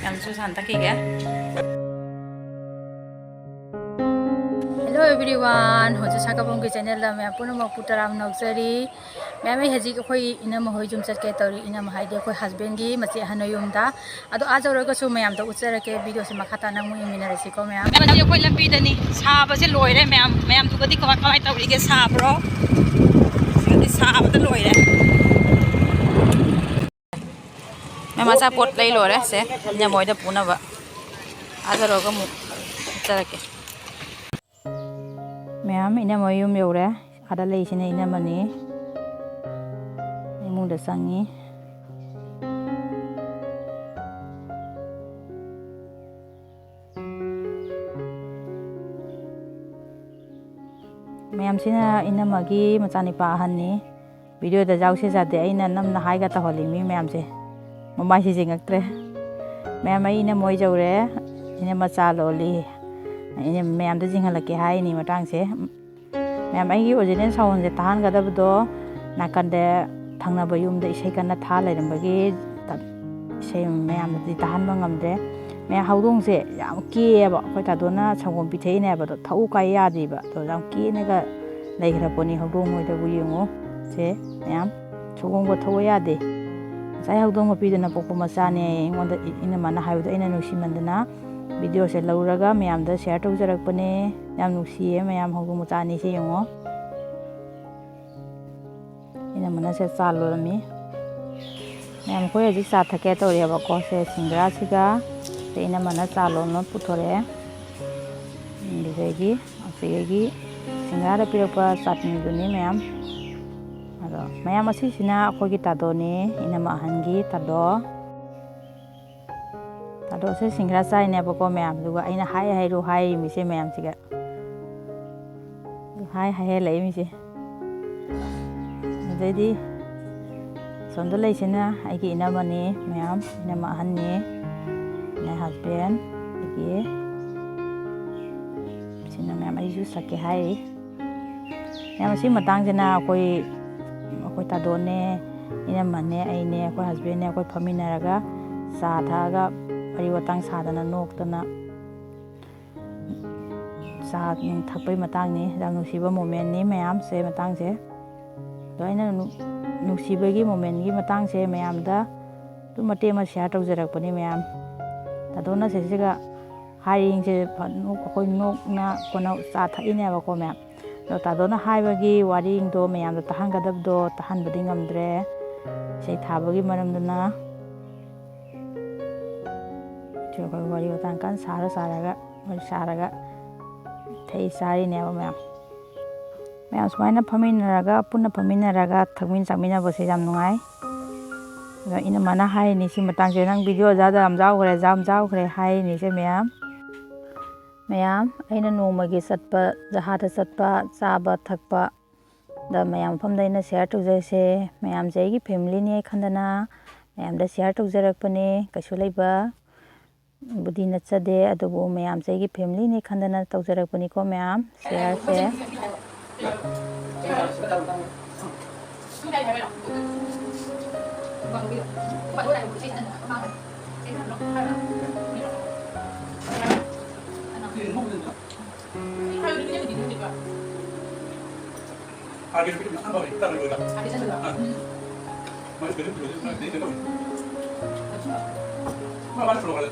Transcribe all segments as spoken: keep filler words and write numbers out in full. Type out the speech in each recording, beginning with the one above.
ꯌꯥꯝꯁꯨ ꯁꯥꯟꯇꯛꯈꯤꯒꯦ꯫ Hello everyone, ꯍꯧꯖꯤꯛ ꯁꯥꯀꯕꯣꯡꯒꯤ channelꯗ ꯃꯌꯥꯝ ꯄꯨꯝꯅꯃꯛꯄꯨ ꯇꯔꯥꯝꯅ ꯑꯣꯛꯆꯔꯤ꯫ ꯃꯌꯥꯝ, ꯑꯩ ꯍꯧꯖꯤꯛ ꯑꯩꯈꯣꯏ ꯏꯅꯝꯃ ꯍꯣꯏ ꯌꯨꯝ ꯆꯠꯀꯦ ꯇꯧꯔꯤ꯫ ꯏꯅꯝꯃ ꯍꯥꯏꯗꯤ ꯑꯩꯈꯣꯏ husbandꯀꯤ ꯃꯆꯦ ꯑꯍꯟ ꯍꯣꯏ ꯌꯨꯝꯗ꯫ ꯑꯗꯣ ꯑꯥ ꯌꯧꯔꯒꯁꯨ ꯃꯌꯥꯝꯗ ꯎꯠꯆꯔꯛꯀꯦ꯫ Videoꯁꯦ ꯃꯈꯥ ꯇꯥꯅ ꯑꯃꯨꯛ ꯌꯦꯡꯃꯤꯟꯅꯔꯁꯤꯀꯣ ꯃꯌꯥꯝ꯫ ꯃꯌꯥꯝ, ꯑꯩꯈꯣꯏ ꯂꯝꯕꯤꯗꯅꯤ꯫ ꯁꯥꯕꯁꯦ ꯂꯣꯏꯔꯦ ꯃꯌꯥꯝ꯫ ꯃꯌꯥꯝꯗꯨꯒꯗꯤ ꯀꯃꯥꯏ, ꯀꯃꯥꯏ ꯇꯧꯔꯤꯒꯦ? ꯁꯥꯕ꯭ꯔꯣ? ꯁꯤꯗꯤ ꯁꯥꯕꯗ ꯂꯣꯏꯔꯦ꯫ ꯃꯌꯥꯝ, ꯑꯆꯥꯄꯣꯠ ꯂꯩ ꯂꯣꯏꯔꯦ꯫ ꯁꯦ, ꯏꯅꯝꯃ ꯍꯣꯏꯗ ꯄꯨꯅꯕ꯫ ꯑꯥ ꯌꯧꯔꯒ ꯑꯃꯨꯛ ꯎꯠꯆꯔꯛꯀꯦ꯫ ꯃꯌꯥꯝ, ꯏꯅꯝꯃ ꯌꯨꯝ ꯌꯧꯔꯦ꯫ ꯑꯥꯗ ꯂꯩꯁꯤꯅ ꯏꯅꯝꯃꯅꯤ꯫ ꯏꯃꯨꯡꯗ ꯆꯪꯉꯤ꯫ ꯃꯌꯥꯝꯁꯤꯅ ꯏꯅꯝꯃꯒꯤ ꯃꯆꯥꯅꯤꯄꯥ ꯑꯍꯟꯅꯤ꯫ Videoꯗ ꯌꯥꯎꯁꯦ ꯌꯥꯗꯦ, ꯑꯩꯅ ꯅꯝꯅ ꯍꯥꯏꯒ ꯇꯧꯍꯜꯂꯤ ꯃꯤ ꯃꯌꯥꯝꯁꯦ꯫ ꯃꯃꯥꯏꯁꯦ ꯌꯦꯡꯉꯛꯇ꯭ꯔꯦ꯫ ꯃꯌꯥꯝ, ꯑꯩ ꯏꯅꯝꯃ ꯍꯣꯏ ꯌꯧꯔꯦ꯫ ꯏꯅꯝꯃ ꯆꯥ ꯂꯣꯜꯂꯤ꯫ ꯑꯩꯅ ꯃꯌꯥꯝꯗ ꯌꯦꯡꯍꯜꯂꯛꯀꯦ ꯍꯥꯏꯅꯤ ꯃꯇꯥꯡꯁꯦ꯫ ꯃꯌꯥꯝ, ꯑꯩꯒꯤ original soundꯁꯦ ꯇꯥꯍꯟꯒꯗꯕꯗꯣ ꯅꯥꯀꯟꯗ ꯊꯪꯅꯕ ꯌꯨꯝꯗ ꯏꯁꯩ ꯀꯟꯅ ꯊꯥ ꯂꯩꯔꯝꯕꯒꯤ ꯇ-, ꯏꯁꯩ ꯃꯌꯥꯝꯗꯗꯤ ꯇꯥꯍꯟꯕ ꯉꯝꯗ꯭ꯔꯦ꯫ ꯃꯌꯥꯝ, ꯍꯧꯗꯣꯡꯁꯦ ꯌꯥꯝ ꯀꯦꯌꯦꯕ꯫ ꯑꯩꯈꯣꯏ ꯇꯥꯗꯣꯅ ꯁꯪꯒꯣꯝ ꯄꯤꯊꯛꯏꯅꯦ ꯍꯥꯏꯕꯗꯣ ꯊꯛꯎ ꯀꯥꯏ ꯌꯥꯗꯦꯕ꯫ ꯑꯗꯣ ꯌꯥꯝ ꯀꯦꯅꯒ ꯂꯩꯈ꯭ꯔ ꯄꯣꯠꯅꯤ ꯍꯧꯗꯣꯡ ꯍꯣꯏꯗꯕꯨ ꯌꯦꯡꯉꯨ꯫ ꯁꯦ ꯃꯌꯥꯝ, ꯁꯪꯒꯣꯝꯒ ꯊꯛꯎ ꯌꯥꯗꯦ꯫ ꯉꯁꯥꯏ ꯍꯧꯗꯣꯡ ꯃꯄꯤꯗꯨꯅ ꯄꯣꯛꯄ ꯃꯆꯥꯅꯦ꯫ ꯑꯩꯉꯣꯟꯗ ꯏ-, ꯏꯅꯝꯃꯅ ꯍꯥꯏꯕꯗꯣ ꯑꯩꯅ ꯅꯨꯡꯁꯤꯃꯟꯗꯅ videoꯁꯦ ꯂꯧꯔꯒ ꯃꯌꯥꯝꯗ share ꯇꯧꯖꯔꯛꯄꯅꯦ꯫ ꯌꯥꯝ ꯅꯨꯡꯁꯤꯌꯦ ꯃꯌꯥꯝ, ꯍꯧꯗꯣꯡ ꯃꯆꯥ ꯑꯅꯤꯁꯦ ꯌꯦꯡꯉꯣ꯫ ꯏꯅꯝꯃꯅ ꯁꯦ ꯆꯥ ꯂꯣꯜꯂꯝꯃꯤ꯫ ꯃꯌꯥꯝ, ꯑꯩꯈꯣꯏ ꯍꯧꯖꯤꯛ ꯆꯥ ꯊꯛꯀꯦ ꯇꯧꯔꯤꯑꯕꯀꯣ꯫ ꯁꯦ ꯁꯤꯡꯒꯔꯥꯁꯤꯒ ꯁꯦ ꯏꯅꯝꯃꯅ ꯆꯥ ꯂꯣꯟꯕ ꯄꯨꯊꯣꯔꯛꯑꯦ꯫ ꯑꯗꯨꯗꯒꯤ ꯑꯁꯤꯗꯒꯤ ꯁꯤꯡꯒꯔꯥꯗ ꯄꯤꯔꯛꯄ ꯆꯥꯇꯅꯤꯗꯨꯅꯤ ꯃꯌꯥꯝ꯫ ꯑꯗꯣ ꯃꯌꯥꯝ, ꯑꯁꯤꯁꯤꯅ ꯑꯩꯈꯣꯏꯒꯤ ꯇꯥꯗꯣꯅꯤ, ꯏꯅꯝꯃ ꯑꯍꯟꯒꯤ ꯇꯥꯗꯣ꯫ ꯇꯥꯗꯣꯁꯦ ꯁꯤꯡꯒꯔꯥ ꯆꯥꯏꯅꯦꯕꯀꯣ ꯃꯌꯥꯝ꯫ ꯑꯗꯨꯒ ꯑꯩꯅ ꯍꯥꯏ ꯍꯥꯏꯔꯨ ꯍꯥꯏꯔꯤꯃꯤꯁꯦ ꯃꯌꯥꯝꯁꯤꯒ꯫ ꯍꯥꯏ ꯍꯥꯏꯍꯜꯂꯛꯏꯃꯤꯁꯦ꯫ ꯑꯗꯩꯗꯤ ꯁꯣꯝꯗ ꯂꯩꯁꯤꯅ ꯑꯩꯒꯤ ꯏꯅꯝꯃꯅꯤ ꯃꯌꯥꯝ, ꯏꯅꯝꯃ ꯑꯍꯟꯅꯤ, my husband꯫ ꯑꯗꯒꯤ ꯁꯤꯅ ꯃꯌꯥꯝ ꯑꯩꯁꯨ ꯁꯛꯀꯦ ꯍꯥꯏꯔꯤ꯫ ꯃꯌꯥꯝ, ꯑꯁꯤ ꯃꯇꯥꯡꯁꯤꯅ ꯑꯩꯈꯣꯏ, ꯑꯩꯈꯣꯏ ꯇꯥꯗꯣꯅꯦ, ꯏꯅꯝꯃꯅꯦ, ꯑꯩꯅꯦ, ꯑꯩꯈꯣꯏ ꯍꯁꯕꯦꯟꯅꯦ, ꯑꯩꯈꯣꯏ ꯐꯝꯃꯤꯟꯅꯔꯒ ꯆꯥ ꯊꯛꯑꯒ ꯋꯥꯔꯤ ꯋꯥꯇꯥꯡ ꯁꯥꯗꯅ ꯅꯣꯛꯇꯅ ꯆꯥ ꯅꯨꯡ ꯊꯛꯄꯩ ꯃꯇꯥꯡꯅꯤ꯫ ꯌꯥꯝ ꯅꯨꯡꯁꯤꯕ ꯃꯣꯃꯦꯟꯅꯤ ꯃꯌꯥꯝꯁꯦ, ꯃꯇꯥꯡꯁꯦ꯫ ꯑꯗꯣ ꯑꯩꯅ ꯅꯨ-, ꯅꯨꯡꯁꯤꯕꯒꯤ ꯃꯣꯃꯦꯟꯒꯤ ꯃꯇꯥꯡꯁꯦ ꯃꯌꯥꯝꯗ ꯑꯗꯨꯝ ꯃꯇꯦꯛ ꯑꯃ ꯁꯤꯌꯥꯔ ꯇꯧꯖꯔꯛꯄꯅꯤ ꯃꯌꯥꯝ꯫ ꯇꯥꯗꯣꯅ ꯁꯤꯁꯤꯒ ꯍꯥꯏꯔꯤꯡꯁꯦ ꯐ-, ꯅꯣꯛ-, ꯑꯩꯈꯣꯏ ꯅꯣꯛꯅ ꯀꯣꯟꯅ ꯆꯥ ꯊꯛꯏꯅꯦꯕꯀꯣ ꯃꯌꯥꯝ꯫ ꯑꯗꯣ ꯇꯥꯗꯣꯅ ꯍꯥꯏꯕꯒꯤ ꯋꯥꯔꯤꯗꯣ ꯃꯌꯥꯝꯗ ꯇꯥꯍꯟꯒꯗꯕꯗꯣ ꯇꯥꯍꯟꯕꯗꯤ ꯉꯝꯗ꯭ꯔꯦ꯫ ꯏꯁꯩ ꯊꯥꯕꯒꯤ ꯃꯔꯝꯗꯨꯅ꯫ ꯁꯤ ꯑꯩꯈꯣꯏ ꯋꯥꯔꯤ ꯋꯥꯇꯥꯡ ꯀꯟꯅ ꯁꯥꯔ ꯁꯥꯔꯒ, ꯋꯥꯔꯤ ꯁꯥꯔꯒ ꯊꯛꯏ ꯆꯥꯔꯤꯅꯦꯕ ꯃꯌꯥꯝ꯫ ꯃꯌꯥꯝ ꯁꯨꯃꯥꯏꯅ ꯐꯝꯃꯤꯟꯅꯔꯒ, ꯄꯨꯟꯅ ꯐꯝꯃꯤꯟꯅꯔꯒ ꯊꯛꯃꯤꯟ ꯆꯥꯃꯤꯟꯅꯕꯁꯦ ꯌꯥꯝ ꯅꯨꯡꯉꯥꯏ꯫ ꯑꯗꯣ ꯏꯅꯝꯃꯅ ꯍꯥꯏꯔꯤꯅꯤ ꯁꯤ ꯃꯇꯥꯡꯁꯦ, "ꯅꯪ ꯚꯤꯗꯤꯑꯣ ꯖꯥꯗ ꯌꯥꯝ ꯌꯥꯎꯈ꯭ꯔꯦ, ꯌꯥꯝ ꯌꯥꯎꯈ꯭ꯔꯦ" ꯍꯥꯏꯔꯤꯅꯤꯁꯦ ꯃꯌꯥꯝ꯫ ꯃꯌꯥꯝ, ꯑꯩꯅ ꯅꯣꯡꯃꯒꯤ ꯆꯠꯄ, ꯖꯍꯥꯗ ꯆꯠꯄ, ꯆꯥꯕ ꯊꯛꯄ, ꯗ ꯃꯌꯥꯝ ꯃꯐꯝꯗ ꯑꯩꯅ ꯁꯤꯌꯥꯔ ꯇꯧꯖꯔꯤꯁꯦ꯫ ꯃꯌꯥꯝꯁꯦ ꯑꯩꯒꯤ ꯐꯦꯃꯤꯂꯤꯅꯦ ꯈꯟꯗꯅ ꯃꯌꯥꯝꯗ ꯁꯤꯌꯥꯔ ꯇꯧꯖꯔꯛꯄꯅꯦ꯫ ꯀꯩꯁꯨ ꯂꯩꯕꯕꯨꯗꯤ ꯅꯠꯆꯗꯦ, ꯑꯗꯨꯕꯨ ꯃꯌꯥꯝꯁꯦ ꯑꯩꯒꯤ ꯐꯦꯃꯤꯂꯤꯅꯦ ꯈꯟꯗꯅ ꯇꯧꯖꯔꯛꯄꯅꯤꯀꯣ ꯃꯌꯥꯝ꯫ ꯁꯤꯌꯥꯔꯁꯦ꯫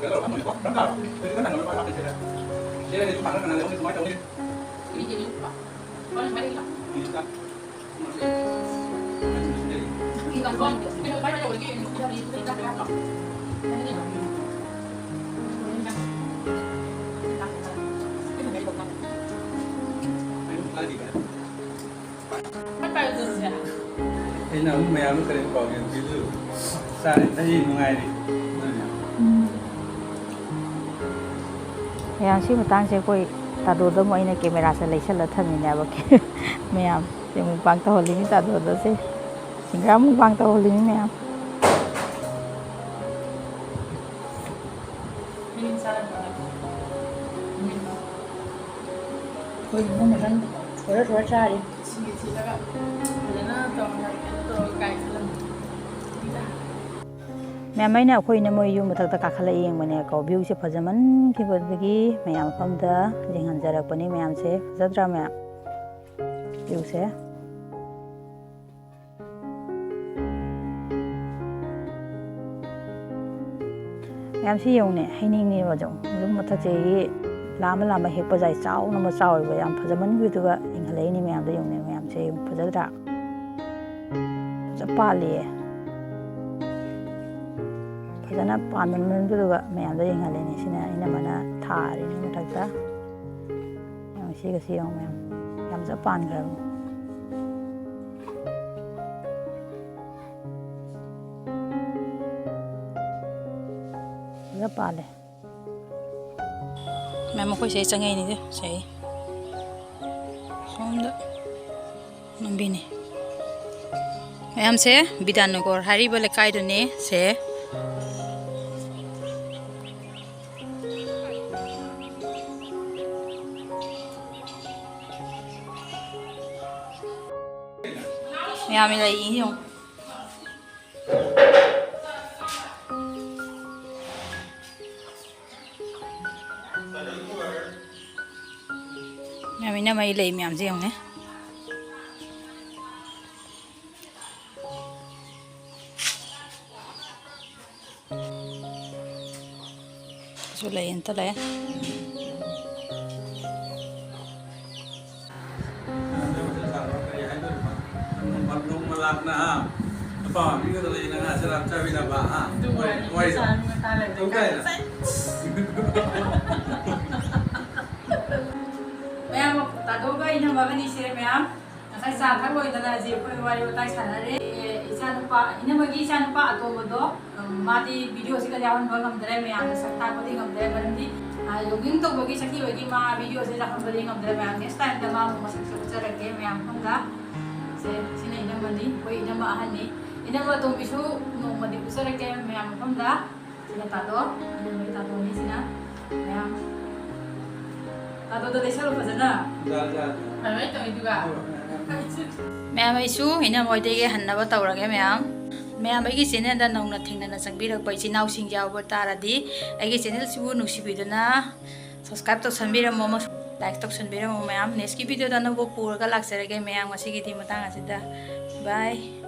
ꯑꯩꯅ ꯑꯃꯨꯛ ꯃꯌꯥꯝꯗ ꯀꯔꯤ ꯄꯥꯎꯖꯦꯜ ꯄꯤꯕꯤꯌꯨ? ꯆꯥꯔꯤ ꯊꯛꯏ ꯅꯨꯡꯉꯥꯏꯔꯤ꯫ ꯃꯌꯥꯝ ꯁꯤ ꯃꯇꯥꯡꯁꯦ ꯑꯩꯈꯣꯏ ꯇꯥꯗꯣꯗ ꯑꯃꯨꯛ ꯑꯩꯅ ꯀꯦꯃꯦꯔꯥꯁꯦ ꯂꯩꯁꯜꯂ ꯊꯝꯃꯤꯅꯦꯕ꯫ ꯃꯌꯥꯝ ꯁꯦ ꯃꯨꯛꯕꯥꯡ ꯇꯧꯍꯜꯂꯤꯅꯤ ꯇꯥꯗꯣꯗꯁꯦ꯫ ꯁꯤꯡꯒꯔꯥ ꯃꯨꯛꯕꯥꯡ ꯇꯧꯍꯜꯂꯤꯅꯤ ꯃꯌꯥꯝ꯫ ꯑꯩꯈꯣꯏ ꯏꯃꯨꯡ ꯃꯅꯨꯡ ꯁꯣꯔ ꯁꯣꯔ ꯆꯥꯔꯤ꯫ ꯁꯤꯒꯤ ꯊꯤꯜꯂꯒ ꯐꯖꯅ ꯇꯧꯔꯒ ꯀꯩꯅꯣ ꯇꯧꯔꯒ ꯀꯥꯏ ꯈꯜꯂꯝꯃꯤ꯫ ꯃꯌꯥꯝ, ꯑꯩꯅ ꯑꯩꯈꯣꯏ ꯏꯅꯝꯃ ꯌꯨꯝ ꯃꯊꯛꯇ ꯀꯥꯈꯠꯂ ꯌꯦꯡꯕꯅꯦꯀꯣ, ꯚ꯭ꯌꯨꯁꯦ ꯐꯖꯃꯟꯈꯤꯕꯗꯒꯤ ꯃꯌꯥꯝ ꯃꯐꯝꯗ ꯌꯦꯡꯍꯟꯖꯔꯛꯄꯅꯤ꯫ ꯃꯌꯥꯝꯁꯦ ꯐꯖꯗ꯭ꯔꯥ ꯃꯌꯥꯝ? ꯚ꯭ꯌꯨꯁꯦ꯫ ꯃꯌꯥꯝꯁꯤ ꯌꯦꯡꯉꯨꯅꯦ, ꯍꯩꯅꯤꯡꯉꯦꯕ꯫ ꯑꯗꯨꯝ ꯌꯨꯝ ꯃꯊꯛꯁꯤꯒꯤ ꯂꯥꯝꯃ ꯂꯥꯝꯃ ꯍꯦꯛꯄ ꯌꯥꯏ, ꯆꯥꯎꯅ ꯑꯃ ꯆꯥꯎꯋꯦꯕ, ꯌꯥꯝ ꯐꯖꯃꯟꯈꯤꯕꯗꯨꯒ ꯌꯦꯡꯍꯜꯂꯛꯏꯅꯦ ꯃꯌꯥꯝꯗ꯫ ꯌꯦꯡꯉꯨꯅꯦ ꯃꯌꯥꯝꯁꯦ, ꯌꯦꯡꯉꯨ, ꯐꯖꯗ꯭ꯔꯥ? ꯐꯖ ꯄꯥꯜꯂꯤꯌꯦ꯫ ꯐꯖꯅ ꯄꯥꯟꯕ ꯃꯅꯨꯡꯗꯨꯒ ꯃꯌꯥꯝꯗ ꯌꯦꯡꯍꯜꯂꯤꯅꯦ꯫ ꯁꯤꯅ ꯏꯅꯝꯃꯅ ꯊꯥꯔꯤꯅꯤ ꯃꯊꯛꯇ꯫ ꯌꯦꯡꯉꯣ, ꯁꯤꯒꯁꯤ ꯌꯦꯡꯉꯣ ꯃꯌꯥꯝ, ꯌꯥꯝ ꯐꯖ ꯄꯥꯟꯈ꯭ꯔꯕꯅꯤ꯫ ꯐꯖ ꯄꯥꯜꯂꯦ꯫ ꯃꯌꯥꯝ, ꯃꯈꯣꯏꯁꯦ ꯆꯪꯉꯛꯏꯅꯤꯁꯦ, ꯁꯦ꯫ ꯁꯣꯝꯗ ꯂꯝꯕꯤꯅꯤ꯫ ꯃꯌꯥꯝꯁꯦ ꯕꯤꯗ꯭ꯌꯥꯅꯒꯔ ꯍꯥꯏꯔꯤꯕ ꯂꯩꯀꯥꯏꯗꯨꯅꯦ ꯁꯦ꯫ ꯃꯌꯥꯝ ꯂꯩ ꯌꯦꯡꯉꯣ꯫ ꯃꯌꯥꯝ ꯏꯅꯝꯃꯩ ꯂꯩ ꯃꯌꯥꯝꯁꯦ ꯌꯦꯡꯉꯨꯅꯦ꯫ ꯁꯨ ꯂꯩ, ꯑꯝꯇ ꯂꯩ꯫ ꯅꯣꯡꯃ ꯂꯥꯛꯅ, ꯍꯥ? ꯅꯨꯄꯥ ꯃꯤꯒꯗ ꯂꯩꯅ ꯉꯥ ꯆꯔꯥ ꯆꯥꯃꯤꯟꯅꯕ, ꯍꯥ? ꯑꯗꯨ ꯋꯥꯔꯤ, ꯋꯥꯔꯤ ꯋꯥꯔꯤ꯫ ꯁꯥꯟꯅꯕ ꯃꯇꯥꯡ ꯂꯩꯕ ꯇꯧ ꯀꯥꯏꯅ꯫ ꯀꯥꯏꯅ꯫ ꯃꯌꯥꯝ, ꯇꯥꯗꯣꯒ ꯏꯅꯝꯃꯒꯅꯤꯁꯦ, ꯃꯌꯥꯝ꯫ ꯉꯁꯥꯏ ꯆꯥ ꯊꯛꯂꯣꯏꯗꯅ ꯍꯧꯖꯤꯛ ꯑꯩꯈꯣꯏ ꯋꯥꯔꯤ ꯋꯥꯇꯥꯏ ꯁꯥꯟꯅꯔꯦ꯫ ꯑꯦ, ꯏꯆꯥꯅꯨꯄꯥ, ꯏꯅꯝꯃꯒꯤ ꯏꯆꯥꯅꯨꯄꯥ ꯑꯇꯣꯝꯕꯗꯣ, ꯎꯝ, ꯃꯥꯗꯤ ꯚꯤꯗꯤꯑꯣꯁꯤꯗ ꯌꯥꯎꯍꯟꯕ ꯉꯝꯗ꯭ꯔꯦ, ꯃꯌꯥꯝꯗ ꯁꯛ ꯇꯥꯛꯄꯗꯤ ꯉꯝꯗ꯭ꯔꯦ, ꯃꯔꯝꯗꯤ, ꯑ, ꯌꯣꯒꯤꯡ ꯇꯧꯕꯒꯤ ꯆꯠꯈꯤꯕꯒꯤ ꯃꯥ ꯚꯤꯗꯤꯑꯣꯁꯤꯗ ꯌꯥꯎꯍꯟꯕꯗꯤ ꯉꯝꯗ꯭ꯔꯦ꯫ ꯃꯌꯥꯝ, next time ꯗ ꯃꯥ ꯑꯃꯨꯛ ꯃꯁꯛꯁꯨ ꯎꯠꯆꯔꯛꯀꯦ ꯃꯌꯥꯝ ꯃꯐꯝꯗ꯫ ꯁꯦ, ꯁꯤꯅ ꯏꯅꯝꯃꯅꯤ, ꯑꯩꯈꯣꯏ ꯏꯅꯝꯃ ꯑꯍꯟꯅꯤ꯫ ꯏꯅꯝꯃ ꯑꯇꯣꯝꯕꯤꯁꯨ ꯅꯣꯡꯃꯗꯤ ꯎꯠꯆꯔꯛꯀꯦ ꯃꯌꯥꯝ ꯃꯐꯝꯗ꯫ ꯁꯤꯅ ꯇꯥꯗꯣ, ꯏꯅꯝꯃꯒꯤ ꯇꯥꯗꯣꯅꯤ ꯁꯤꯅ꯫ ꯃꯌꯥꯝ, ꯇꯥꯗꯣꯗ ꯂꯩꯁꯜꯂꯨ ꯐꯖꯅ꯫ ꯌꯥꯔꯦ, ꯌꯥꯔꯦ꯫ ꯐꯔꯣꯏ ꯇꯧꯔꯤꯗꯨꯒ꯫ ꯃꯌꯥꯝ, ꯑꯩꯁꯨ ꯏꯅꯝꯃ ꯍꯣꯏꯗꯒꯤ ꯍꯟꯅꯕ ꯇꯧꯔꯒꯦ ꯃꯌꯥꯝ꯫ ꯃꯌꯥꯝ, ꯑꯩꯒꯤ ꯆꯦꯅꯦꯜꯗ ꯅꯧꯅ ꯊꯦꯡꯅꯅ ꯆꯪꯕꯤꯔꯛꯄ ꯏꯆꯤꯟ ꯏꯅꯥꯎꯁꯤꯡ ꯌꯥꯎꯕ ꯇꯥꯔꯗꯤ, ꯑꯩꯒꯤ ꯆꯦꯅꯦꯜꯁꯤꯕꯨ ꯅꯨꯡꯁꯤꯕꯤꯗꯨꯅ ꯁꯕꯁꯀ꯭ꯔꯥꯏꯕ ꯇꯧꯁꯟꯕꯤꯔꯝꯃꯣ ꯑꯃꯁꯨꯡ ꯂꯥꯏꯛ ꯇꯧꯁꯟꯕꯤꯔꯝꯃꯣ꯫ ꯃꯌꯥꯝ, ꯅꯦꯛꯁꯀꯤ ꯚꯤꯗꯤꯑꯣꯗ ꯑꯅꯧꯕ ꯄꯨꯔꯒ ꯂꯥꯛꯆꯔꯒꯦ꯫ ꯃꯌꯥꯝ, ꯉꯁꯤꯒꯤꯗꯤ ꯃꯇꯥꯡ ꯑꯁꯤꯗ ꯕꯥꯏ꯫